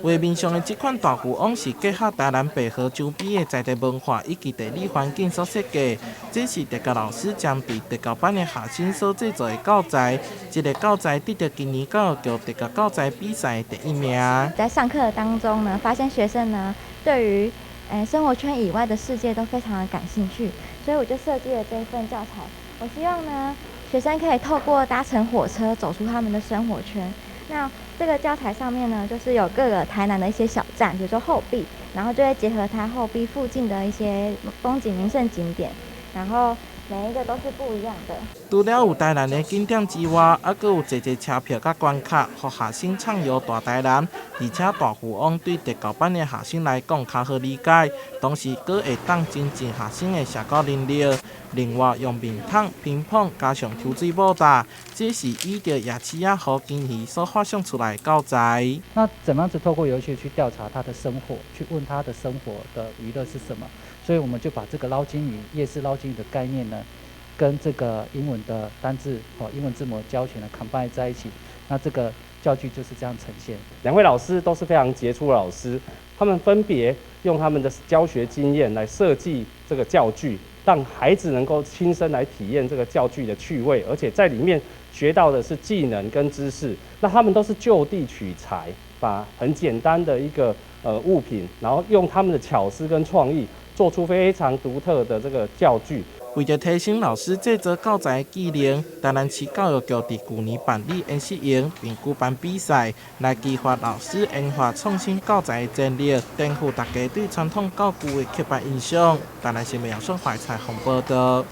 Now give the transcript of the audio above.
畫面上的這款大富翁是結合台南白河周邊的在地文化以及地理環境所設計。這是特教老師針對特教班的學生所製作的教材。這个教材得著今年教育局特教教材比賽第一名。在上課當中呢，發現學生呢對於生活圈以外的世界都非常的感興趣，所以我就設計了這份教材。我希望呢，學生可以透過搭乘火車走出他們的生活圈。那這個教材上面呢，就是有各個台南的一些小站，比如說後壁，然後就會結合它後壁附近的一些風景名勝景點，然後每一個都是不一樣的。除了有台南的景點之外，猶閣有濟濟車票佮關卡，予學生暢遊大台南。而且大富翁對特教班的學生來講較好理解，同時閣會當增進學生的社交能力。另外，用面桶、乒乓加上抽水蟒搭，這是依著夜市仔和金魚所發想出來的教材。那怎麼樣子透過遊戲去調查他的生活，去問他的生活的娛樂是什麼？所以我們就把這個撈金魚、夜市撈金魚的概念呢，跟這個英文的單字哦，英文字母教學呢 combine 在一起，那這個教具就是這樣呈現。兩位老師都是非常傑出的老師，他們分別用他們的教學經驗來設計這個教具，讓孩子能夠親身來體驗這個教具的趣味，而且在裡面學到的是技能跟知識。那他們都是就地取材，把很簡單的一個物品，然後用他們的巧思跟創意，做出非常獨特的這個教具。為著提升老師製作教材的技能，台南市教育局佇舊年辦理研習營，並舉辦比賽，來激發老師研發創新教材的潛力，顛覆大家對傳統教具的刻板印象。台南新聞楊順懷採訪報導。